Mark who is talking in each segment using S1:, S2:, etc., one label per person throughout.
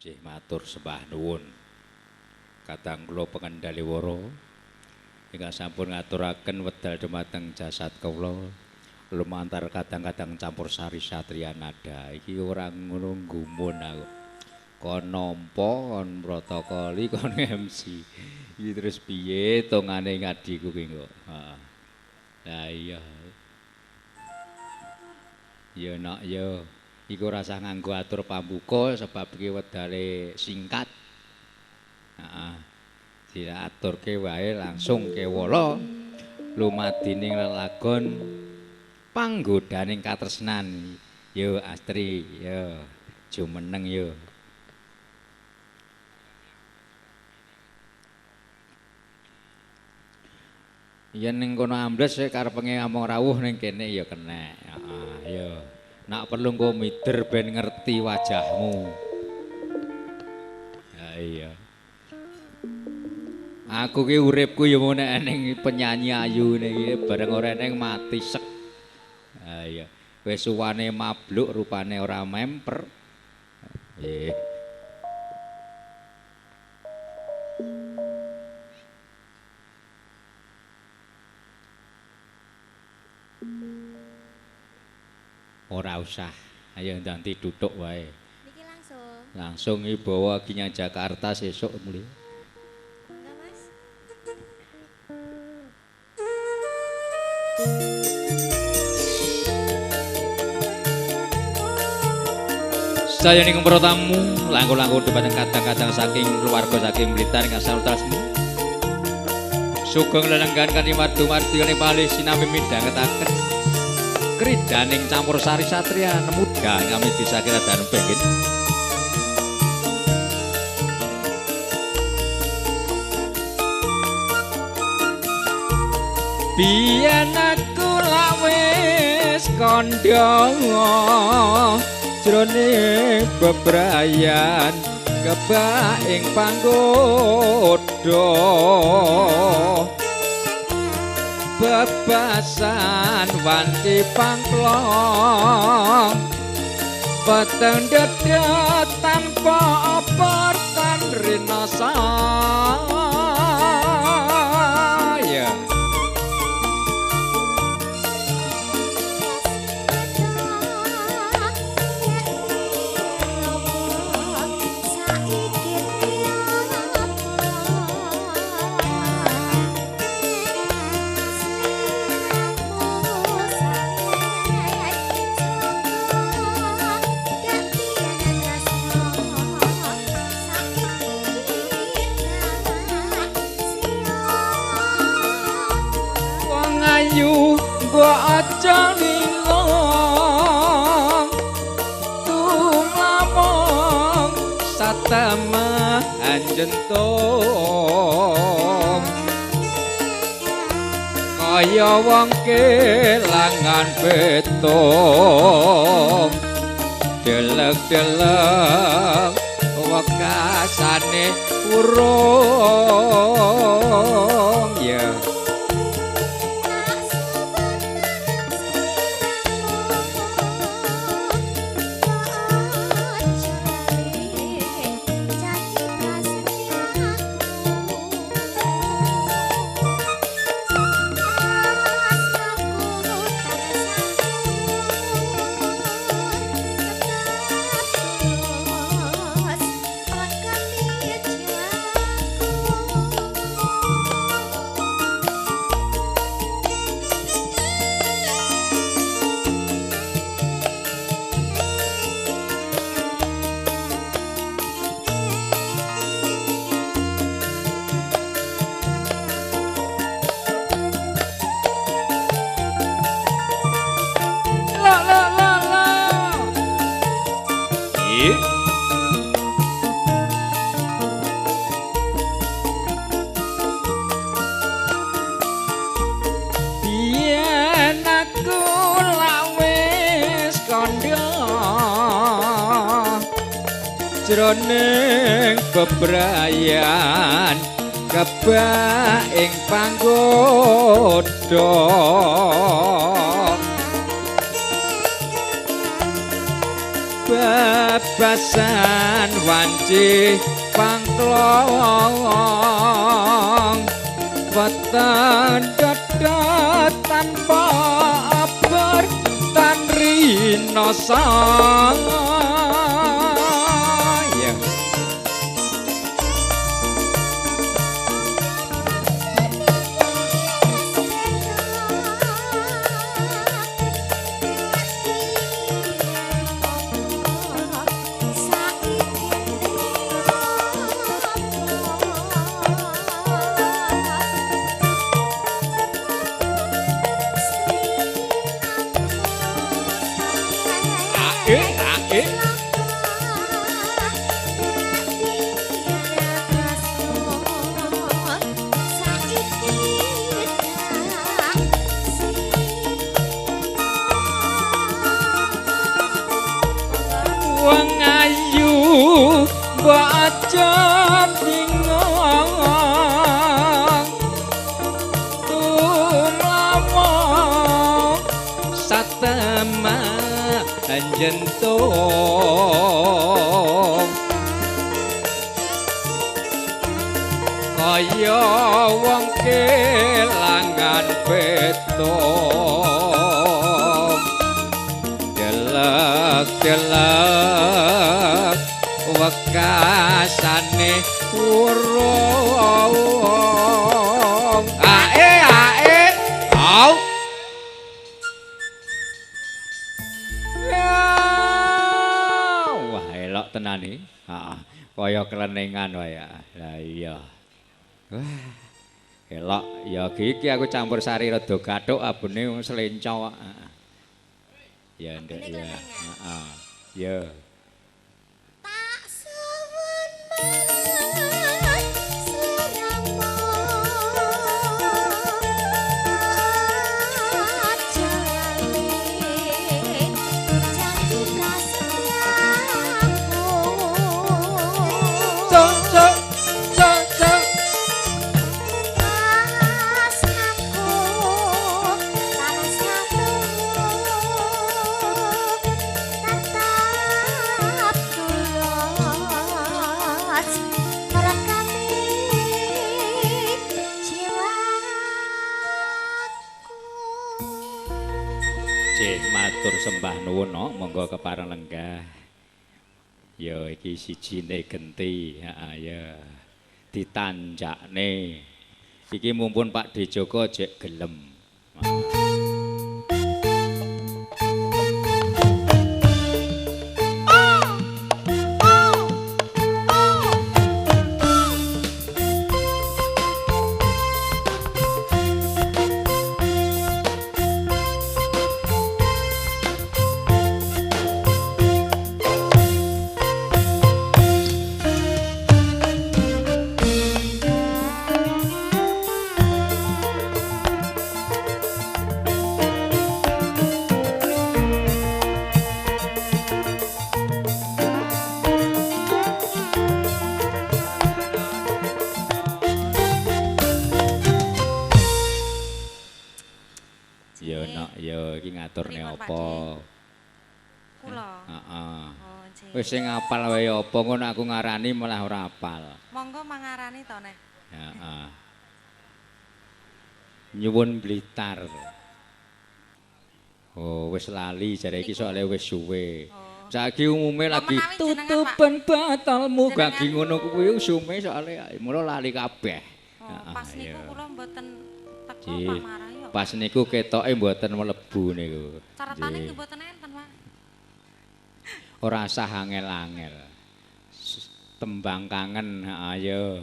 S1: Nggih matur sembah nuwun. Kadang kula pengendali wara ingkang sampun ngaturaken wedal dumateng jasad kawula lumantar kadang-kadang campur sari satria nada. Iki ora ngono gumun aku. Kon nampa, kon protokoli, kon MC. Iki terus piye tongane ngadiku ki kok. Heeh. Lah iya. Ya nak ya. Iku ora usah nganggo atur pambuka sebab iki wedale singkat. Heeh. Diaturke wae langsung kewala lumadining lelagon panggodaning katresnan. Yo Astri, yo jumeneng yo. Yen ning kono ambles karepenge among rawuh ning kene ya kenek. Heeh, yo. Nak perlu engko mider ben ngerti wajahmu. Ya iya. Aku ki uripku ya mung nek ning penyanyi ayu ngene iki bareng ora eneng mati sek. Ha iya. Wis suwane mabluk rupane ora memper. Nggih. Ora usah. Ayo nanti duduk wae.
S2: Niki langsung.
S1: Langsung iki bawa ki nyang Jakarta sesuk mulih.
S2: Enggak, Mas.
S1: Saya ning para tamu langkung-langkung dumateng kadang-kadang saking keluarga saking Blitar ingkang salutrasmi. Sugeng lelenggan kanthi mardu-mardi ing palih sinambi midhangetaken kridaning campur sari satria nemuda kami disakira dan pengen. Biyen aku lak wis kandha jroning bebrayan kebak ing panggoda bebasan wanci pangklong peteng dedet tanpa opor tan rinasa. Ya. Ayu mbok aja lilong tumlamong satemah anjentung kaya wong kelangan petung delek-delek wekasane urung. Ya. Biyen aku lak wis kandha jroning bebrayan kebak ing panggoda Bebasan wanci pangklong weteng dedhet tanpa aber tan rinosa. Ya. Wong ayu mbok aja bingung tumlawa satema jentung kaya wong kelangan petung jelek-jelek wekasane urung. Ae ae au. Wah elok tenan iki. Heeh, kaya klenengan wae. Lah iya. Wah. Elok ya iki aku campur sari rada gathuk abene wong selenco kok. Heeh. Ya ndek ya. Heeh. Ya.
S2: Tak suwun marang sliramu aja lali janji prasetyaku.
S1: So so so so
S2: Tresnaku tansah tetap tulus merekami jiwaku.
S1: Cih matur sembah nuwun no, monggo kepareng lenggah. Ya iki sijine genti, heeh ya. Ditanjakne. Iki mumpun Pak D Joko jek gelem. Ya nak ya iki ngaturne
S2: Pripun, Pak
S1: apa?
S2: Kula.
S1: Heeh.
S2: Oh, nggih.
S1: Wis sing apal wae apa ngono aku ngarani malah ora apal.
S2: Monggo mangarani to neh.
S1: Heeh. Nyuwun Blitar. Oh, wis lali jare iki soalé wis suwe.
S2: Oh.
S1: Saiki umume
S2: Oh,
S1: lagi
S2: menawi jenengan, Pak.
S1: tutupen batalmu
S2: Jenengan-
S1: gagi ngono kuwi usume soalé mula lali kabeh.
S2: Oh,
S1: Heeh,
S2: pas niku
S1: iya.
S2: kula mboten teko
S1: Nggih.
S2: Pak Marai kok.
S1: Pas niku ketoke mboten mlebu niku.
S2: Caratane
S1: Nggih.
S2: nggih mboten enten, Pak.
S1: Ora sah angel-angel. Tembang kangen, ayo.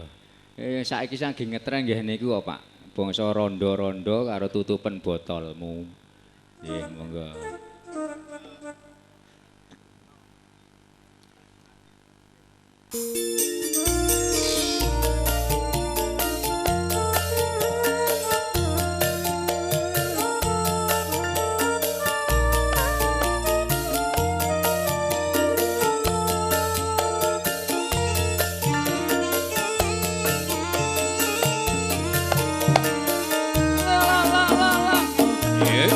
S1: Saiki sing ngetren nggih niku kok, Pak. Bangsa rondo-rondo karo tutupen botolmu. Nggih, monggo. La la la la. Nggih.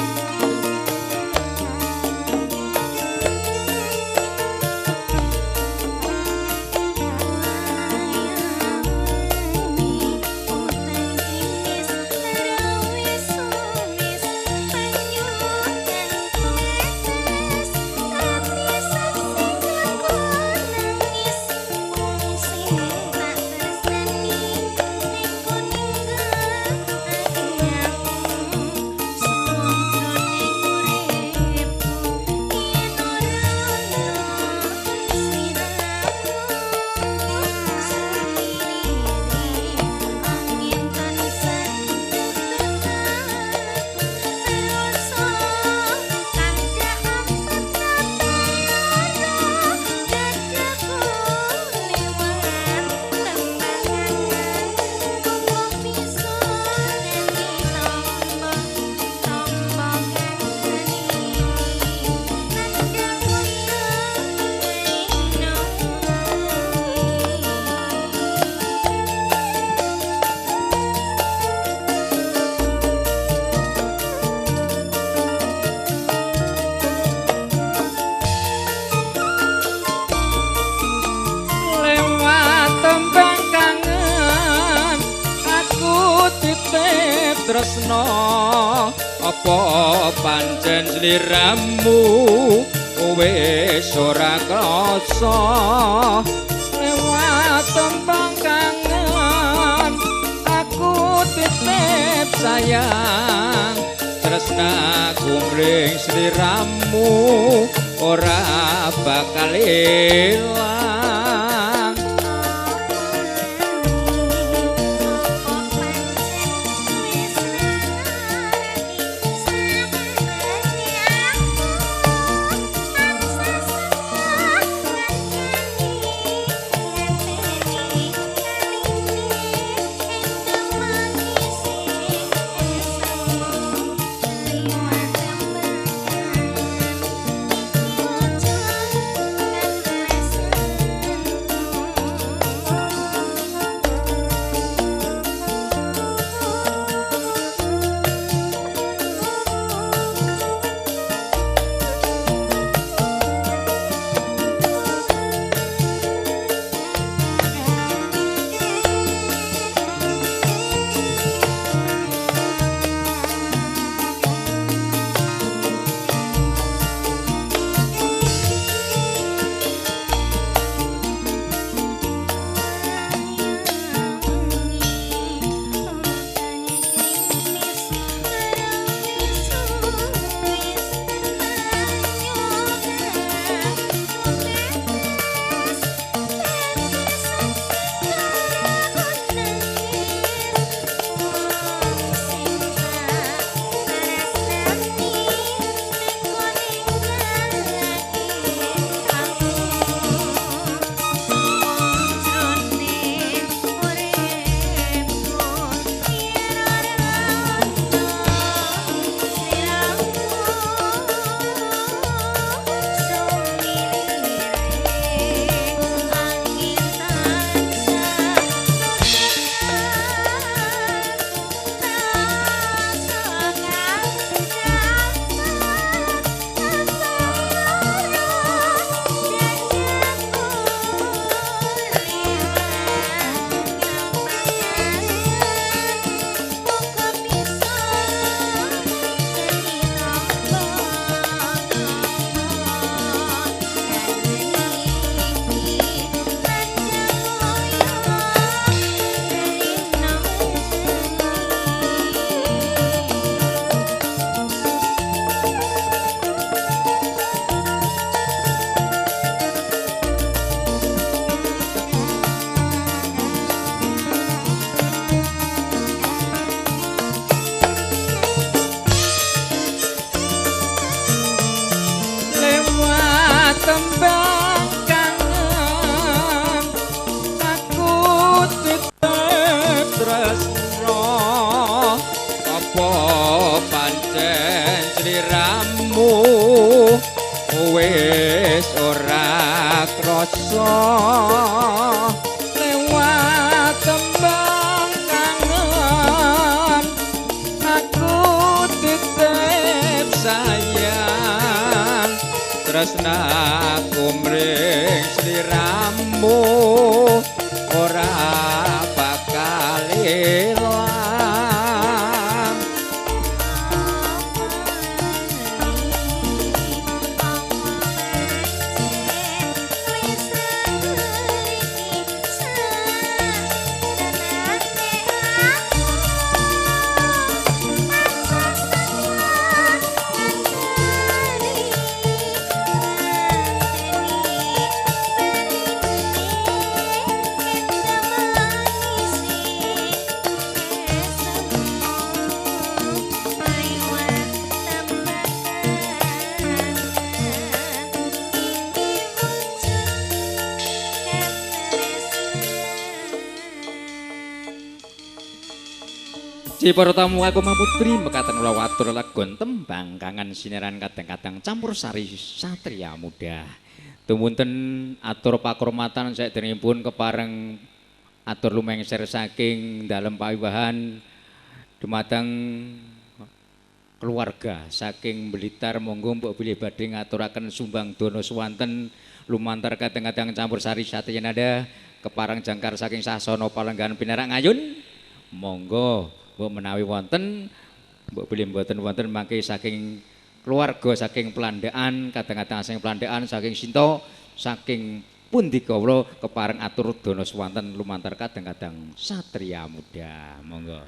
S1: tresna apa pancen sliramu wis ora krasa lewat tembang kangen aku titip sayang tresnaku mring sliramu ora bakal ilang. Tembang kangen aku titip tresno apa pancen sliramu wis ora krasa lewat tembang kangen aku titip sayang tresnaku mring sliramu ora bakal ilang. Para tamu aku Putri mekaten kula watur lagon tembang kangen sineran kadang-kadang campur sari satria muda. Tumunten atur pakurmatan saderengipun kepareng atur lumengser saking dalem pawiwahan dumateng keluarga saking Blitar monggo mbok bilih badhe ngaturaken sumbang dana suwanten lumantar kadang-kadang campur sari satria nada kepareng jangkar saking sasana palenggahan pinarak ngayun monggo. Mbok menawi wonten, mbok bilih mboten wonten mangke saking keluarga saking Plandaan, kadang-kadang saking Plandaan, saking Sinta, saking pundi kawula kepareng atur dana swanten lumantar kadang-kadang Satria Muda. Monggo.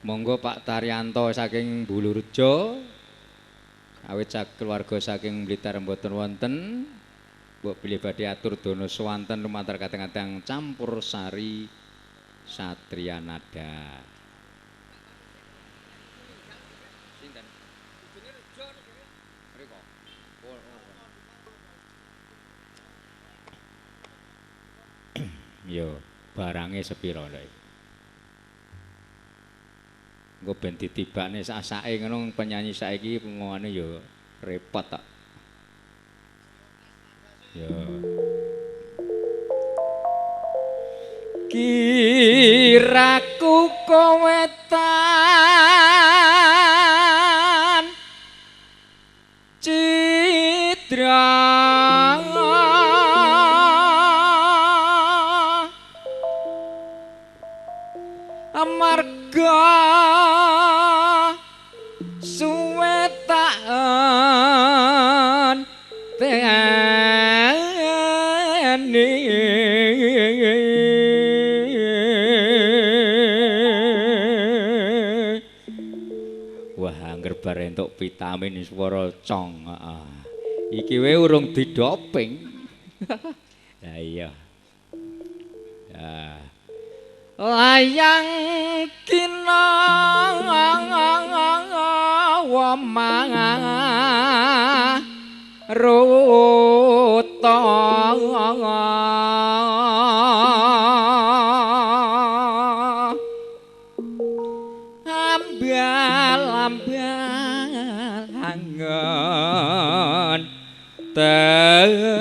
S1: Monggo Pak Taryanto saking Bulurejo, awit sak keluarga saking Blitar mboten wonten. Mbok bilih badhe atur dana swanten lumantar kadang-kadang campur sari Satria Nada. Sinten? Mriko. Yo, barange sepira lho iki? Engko ben ditibakne sak-sake ngono penyanyi saiki pengone yo repot tak. Ya. Kiraku kowetan cidra amarga suwe taen teni. Wah, angger bar entuk vitamin swara cong. Heeh. Iki wae urung didoping. Lah iya. Ya. Layang kinawa maruta ambal-ambal angen teni.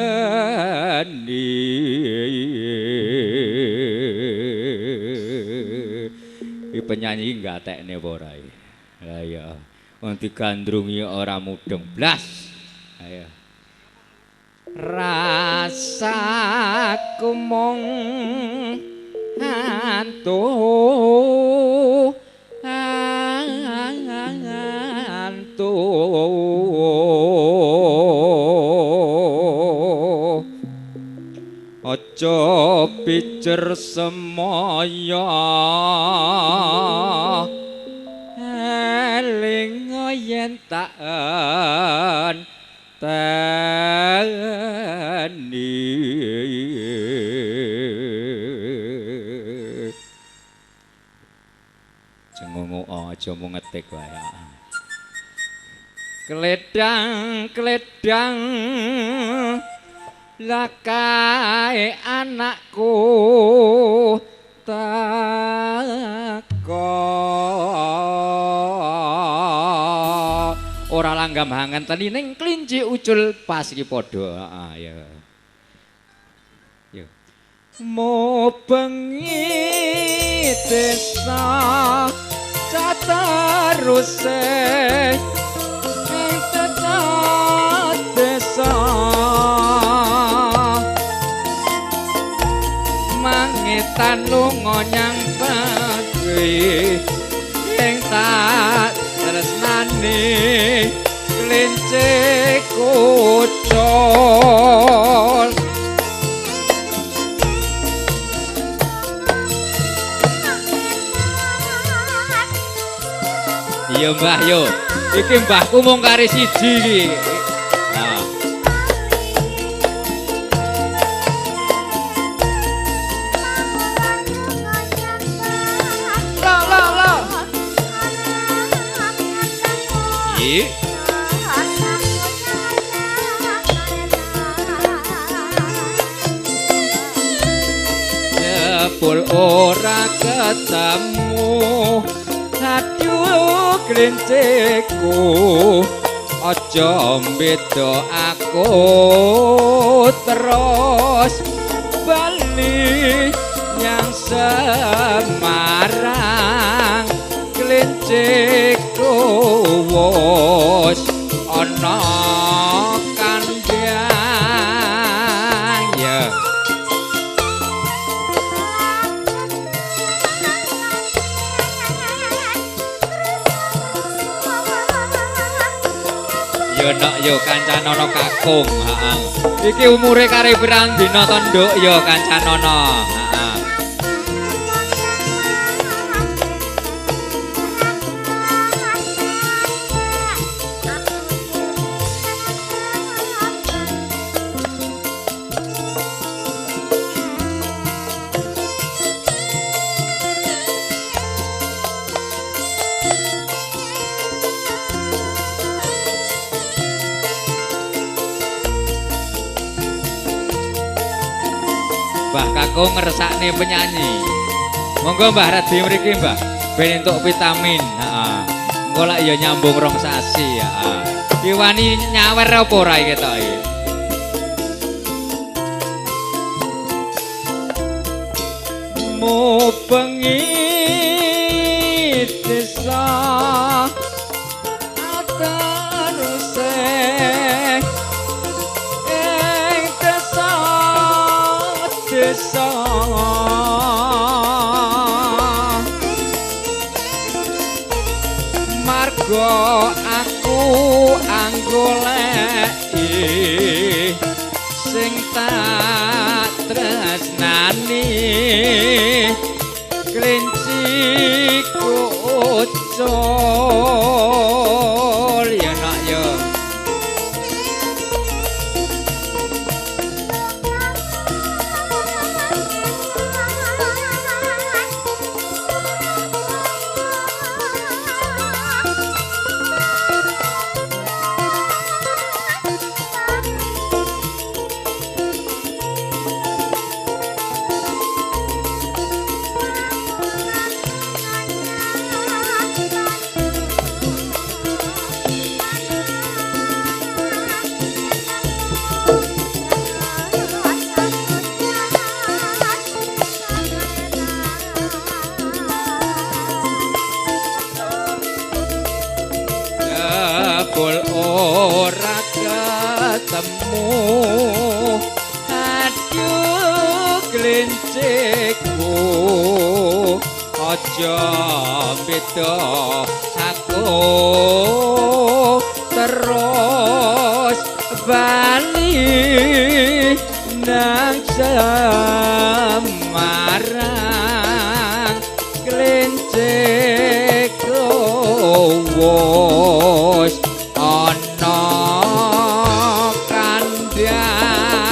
S1: Iki penyanyi iki gatekne apa ora iki? Lah iya, wong digandrungi ora mudeng blas. Ayo. Rasaku mung hantu hantu aja pijer semaya eling yen tak enteni. Jengongo aja mung ngetik wae. Kledang kledang lakae anakku teko ora langgam hangen teni ning klinci ucul pas iki padha. Heeh ya. Ya. Mubengi desa sateruse ing desa mangetan lunga nyang pagi ing tak tresnani klinci kucul. Iya Mbah yo, iki mbahku mung kari siji iki. Nah. Lo lo lo. Iki. Jebul ora ketemu. Aduh klinciku aja beda aku terus bali nyang Semarang klinciku wis ana kandhang. Yo nok yo kancanono kakung, heeh. Iki umure kare pirang dina to, Nduk? Yo kancanono, heeh. Mbah Kakung ngersakne penyanyi. Monggo Mbah Radi mriki Mbah, ben entuk vitamin, heeh. Engko lak ya nyambung rong sasi, heeh. Iki wani nyawer apa ora iki ketoke? Mubengi desa ateruse ing desa desa marga aku anggoleki sing tak tresnani kelinci kucul ya nak ya. Jebul ora ketemu aduh klinciku aja beda aku terus bali nang Semarang klinciku wis ana kandhang.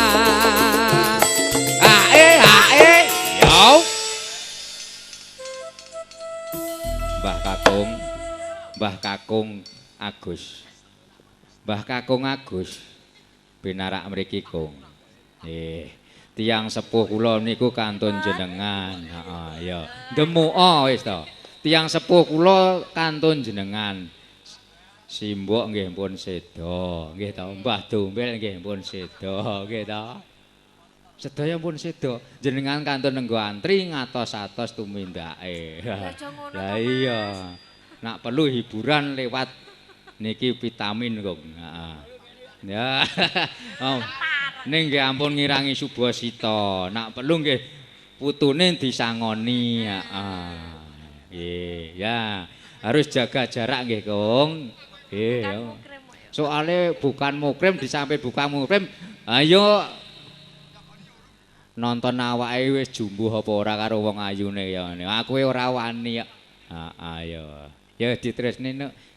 S1: Ae ae yo Mbah Kakung, Mbah Kakung Agus. Mbah Kakung Agus binarak mriki Kung. Nggih, tiyang sepuh kula niku kantun jenengan. Heeh, ya. Demuka wis to. Tiyang sepuh kula kantun jenengan. Simbok nggih pun seda, nggih to. Mbah Dombel nggih pun seda, nggih to. Sedaya pun seda. Jenengan kantun nenggo antri ngatos-atos tumindake. Lah iya. Nak perlu hiburan lewat niki vitamin kok. Heeh. Ya. Oh. Ning nggih ampun ngirangi subasita. Nak perlu nggih putune disangoni, heeh. Nggih, ya. Harus jaga jarak nggih, Kung. Nggih. Soale bukan mukrim disampe bukan mukrim, ayo nonton awake wis jumbuh apa ora karo wong ayune ya. Aku ora wani ya. Heeh, ya. Ya ditresne nek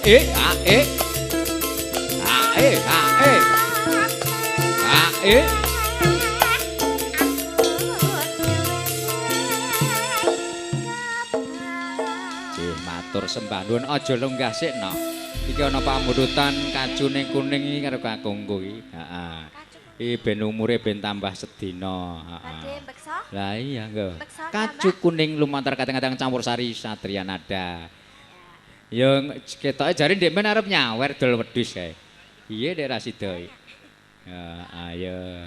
S1: e a e a e a e a e. Nggih matur sembah nuwun aja lenggah sik no. Iki ana pamundutan kacune kuning iki karo kakungku iki. Heeh. Iki ben umure ben tambah sedina. Heeh. Lah iya nggo. Kacu kuning lumantar kadang-kadang campur sari satria nada. Ya ketoke jare ndek men arep nyawer dol wedhus kae. Piye ndek ra sida iki? Ya ayo.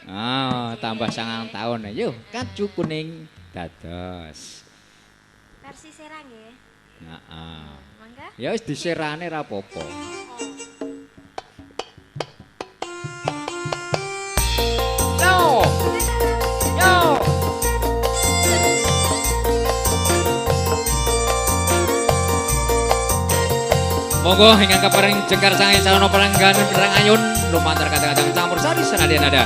S1: Ah, tambah 9 tahun. Yo, Kacu Kuning dados.
S3: Versi serang nggih.
S1: Heeh.
S3: Mangga.
S1: Ya wis diserane ra apa-apa. Yo. Yo. Monggo ingkang kaparing jengkar sange sarana pranggan perang ayun lumantar kadang-kadang campur sari senadyan nada.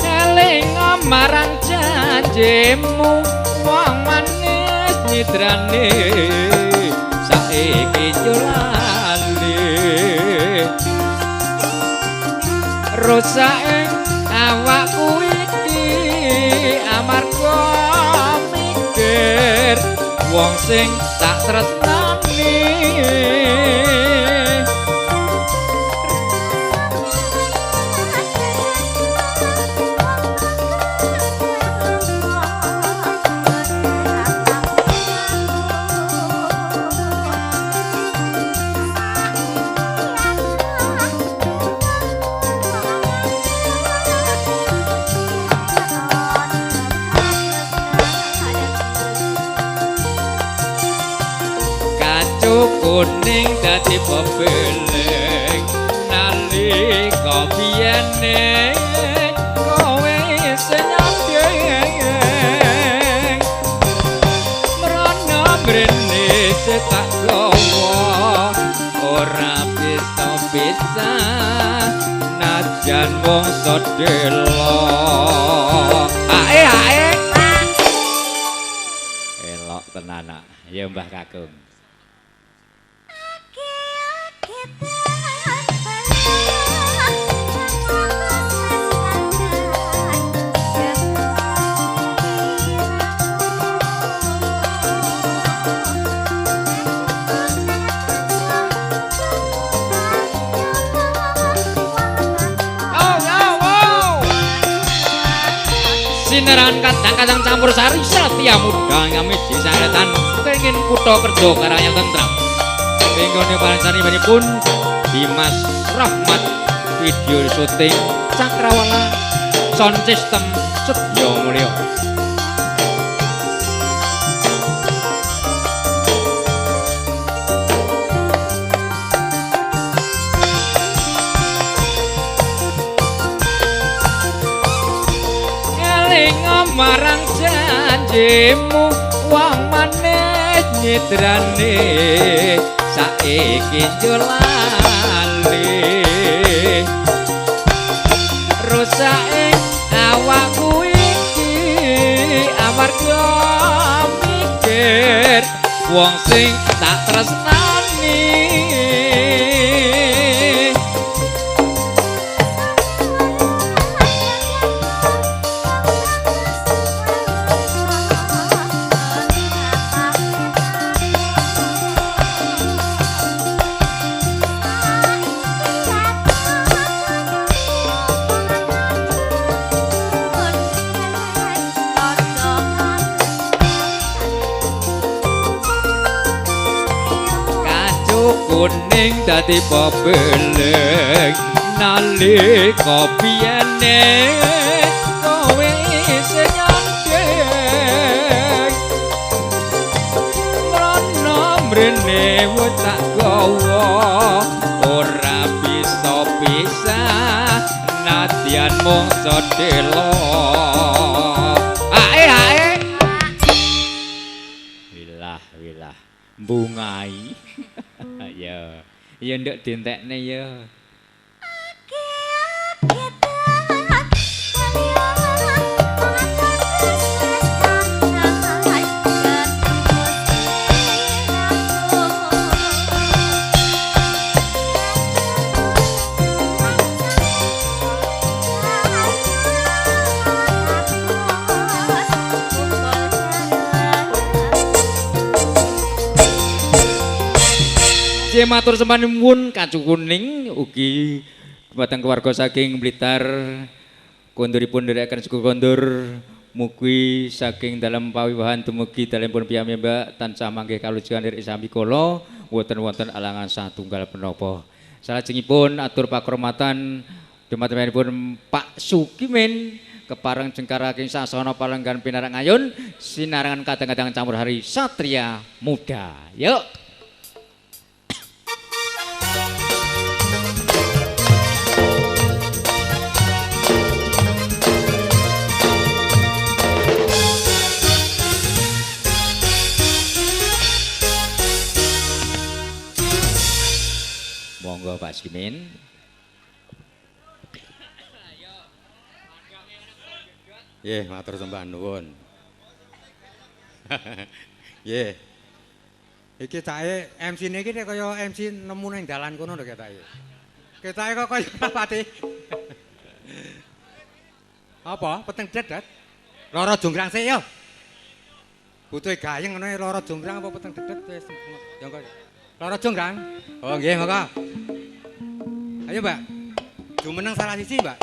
S1: Eling marang janjimu wong manis nyidrane saiki yo lali rusake awakku iki amarga mikir wong sing tak tresnani. Kuning dadi pebeleng nalika biyene kowe senyandeng mrana mrene tak gawa ora bisa-bisa najan wong sedelo. Ae ae elok tenan ya Mbah Kakung. Sineran kadang-kadang campur sari satya muda ngamiji saretan kenging kutha kerja karang tentram. Inggone parancanipun Dimas Rahmat video syuting Cakrawala sound system Setyo Mulyo. Eling marang janjimu wong manis nyidrane saiki yo lali rusake awakku iki amarga mikir wong sing tak tresnani. Kuning dadi pebeleng nalika biyene kowe isih nyandeng mrana mrene wis tak gawa ora bisa-bisa nadyan mung sedelo. Ae ae wilah wilah bungai. Ya, ya nduk dientekne ya. Matur sembah nuwun Kacu Kuning ugi dhumateng keluarga saking Blitar Konduripun nderekaken syukur kondur mugi saking dalem pawiwahan dumugi dalemipun piyambak tansah manggih kalujuan ing sami kala boten wonten alangan satunggal menapa. Salajengipun atur pakurmatan dumatengipun Pak Sukimin kepareng jengkaraking sasana palenggan pinarak ngayun sinarengan kadang-kadang campur hari Satria Muda. Yuk. Monggo Pak Sukimin.
S4: Nggih, matur sembah nuwun. Nggih. Iki cake MC-ne iki kaya MC nemu ning dalan kono lho ketake. Ketake kok kaya rapati. Apa? Peteng dedet? Loro jonggrang sik yo. Butuhe gayeng ngono loro jonggrang apa peteng dedet wis ya engko. Loro jonggrang. Oh nggih, monggo. Ayo, Mbak. Jumeneng salah siji, Mbak.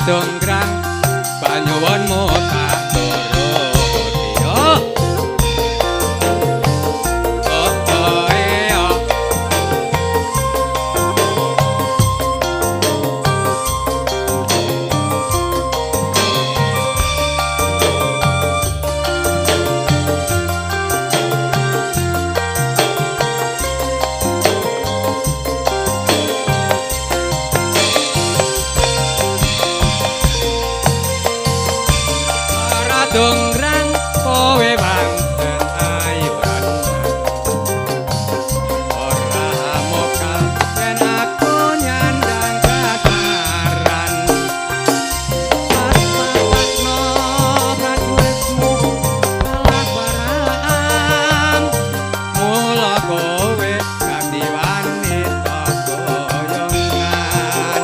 S4: Donggrang panyuwunmu tak turuti. Oh. Oh, oh, oh. Donggrang kowe pancen ayu tenan ora mokal yen aku nyandang kasaran pasno prajuritmu kalah barang mula kowe dadi wanita goyongan.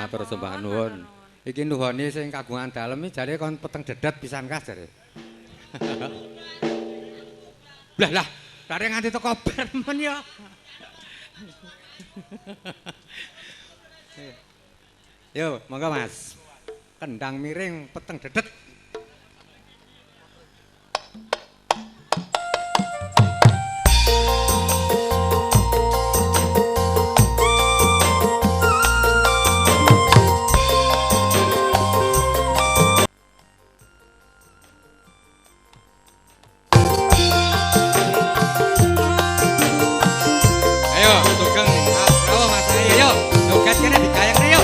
S4: Matur sembah nuwun. Iki nuhoni sing kagungan dalem iki jare kon peteng dedet pisan kas jare. Lah lah, lare nganti teko bar men ya. Yo, monggo Mas. Kendang miring peteng dedet. Ayo, sugeng rawuh Mas. Ayo, joget kene digayeng yo.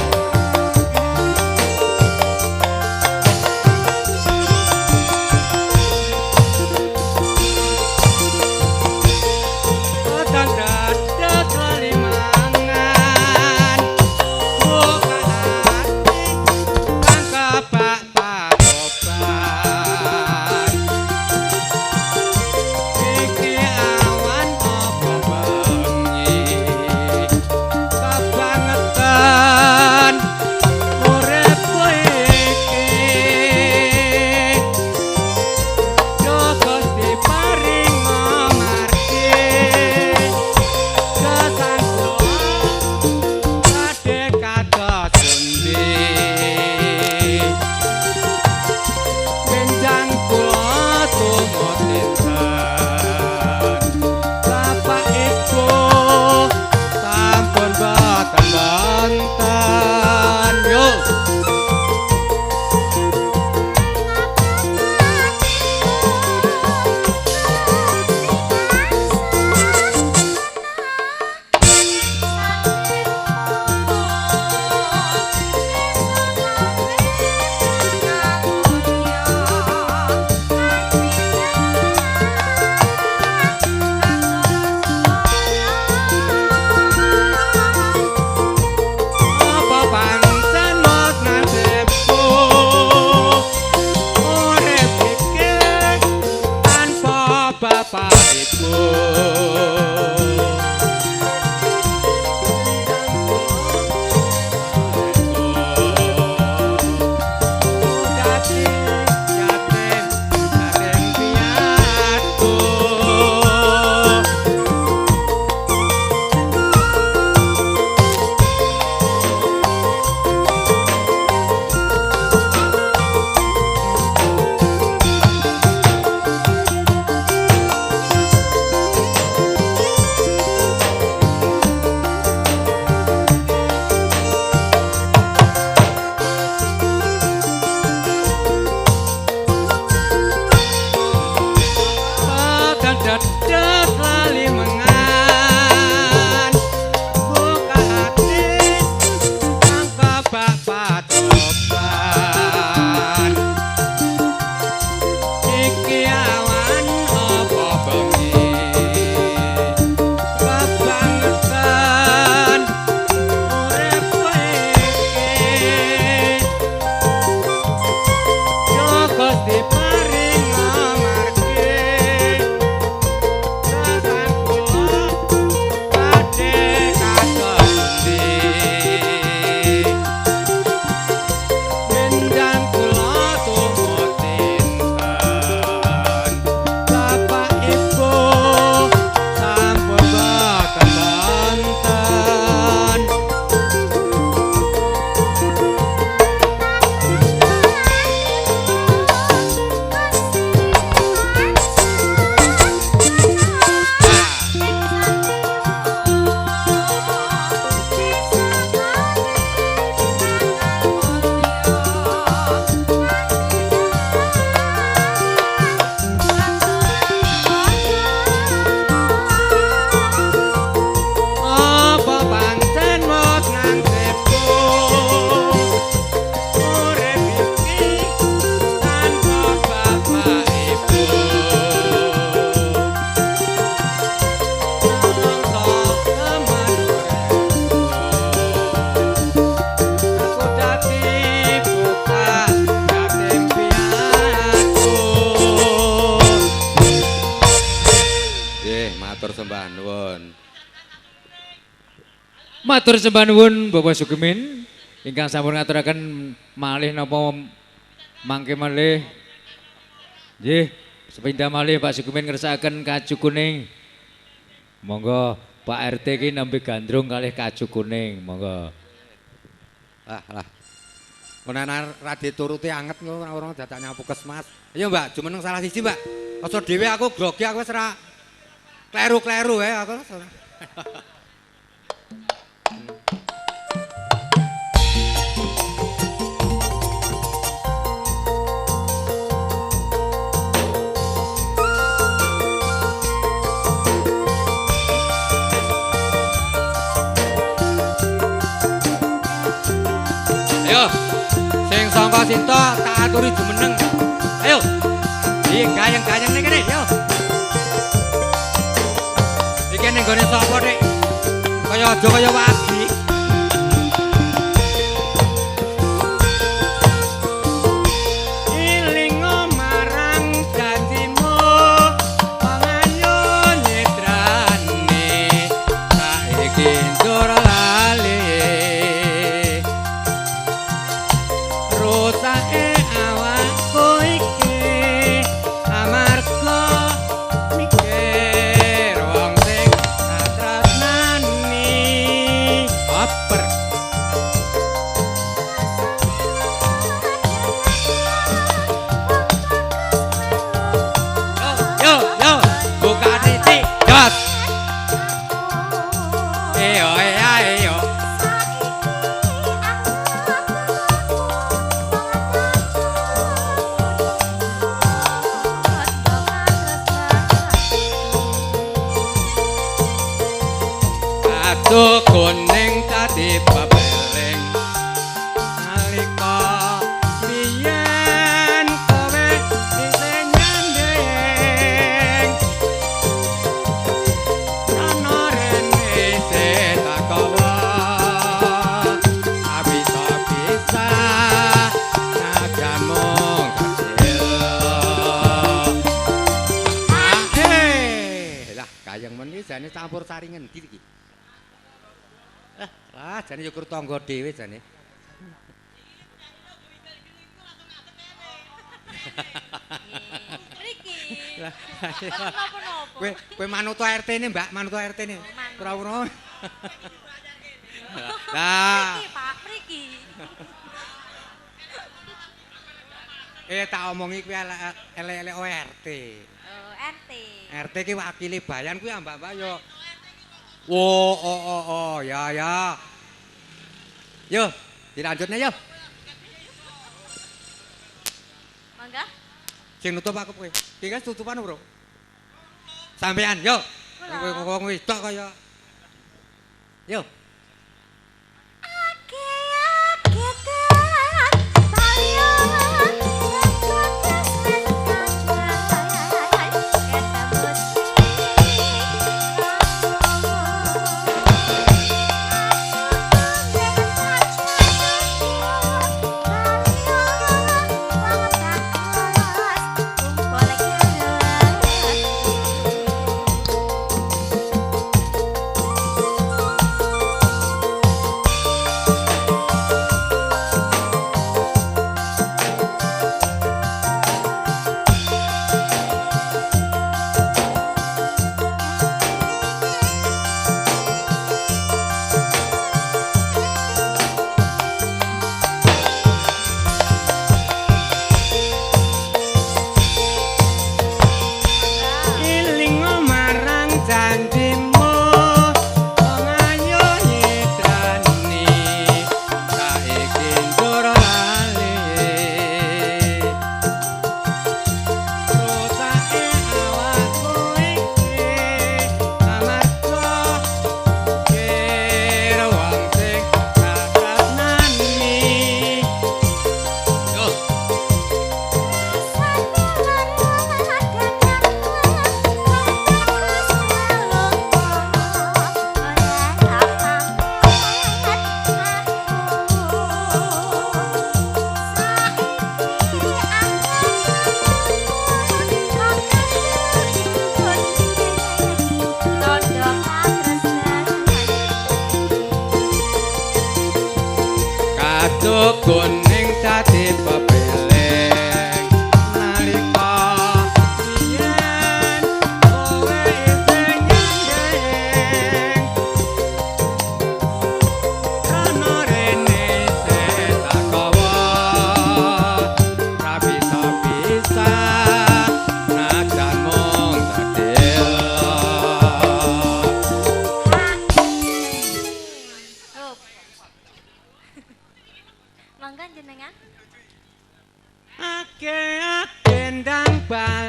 S1: Matur sembah nuwun Bapak Sukimin Ingkang sampun ngaturaken malih napa mangke malih. Nggih, sepindah malih Pak Sukimin ngersakaken kaju kuning. Monggo Pak RT ki nembe gandrung kalih kaju kuning, monggo.
S4: Lah, lah. Menawa ra dituruti anget ngono ora dadak nyapu puskesmas. Ayo Mbak, jumeneng salah siji, Mbak. Aja dhewe aku grogi aku wis ora kleru-kleru ae aku. Ayo, sing sangka Sinta tak aturi jumeneng. Ayo, digayeng-gayeng ning kene, yo. Iki ning gone sapa, Dik? Kaya aja kaya wagi. Ilingo marang janjimu, pangayu nyetrane, saiki njur lali. Rusake awakku iki amarga mikir wong sing katresnani. Oper. Yo yo yo, buka titik dot. Eyo eyo. Kado kuning dadi pepeling nalika biyen kowe isih nyanding. Ana rene isih tak gawa, bisa-bisa najan mung kecil. Lah kayang men iki jane campur sari ngendi iki? Lah, jane yo kur tangga dhewe jane.
S2: Mriki.
S4: Lah,
S2: Napa-napa.
S4: Kowe kowe manut RT-ne, Mbak, manut RT-ne.
S2: Manut.
S4: Ora-ora. Lah,
S2: Mriki, Pak, mriki.
S4: Tak omongi kuwi elek-elek RT.
S2: Oh, RT.
S4: RT ki wakile Bayan kuwi mbak-mbak yo. Oh, oh, oh, oh, ya, ya. Yo, dilanjutne yo.
S2: Mangga.
S4: Sing nutup aku kowe. Iki kan tutupan, Bro. Sampean yo.
S2: Kula.
S4: Kowe wong wedok kaya. Yo. Kuning dadi pepeling nalika biyen kowe isih nyanding rono rene isih tak gawa ra bisa-bisa najan mung sedhela.
S3: Hup. Mangga jenengan.
S4: Ake-ake ndang bali.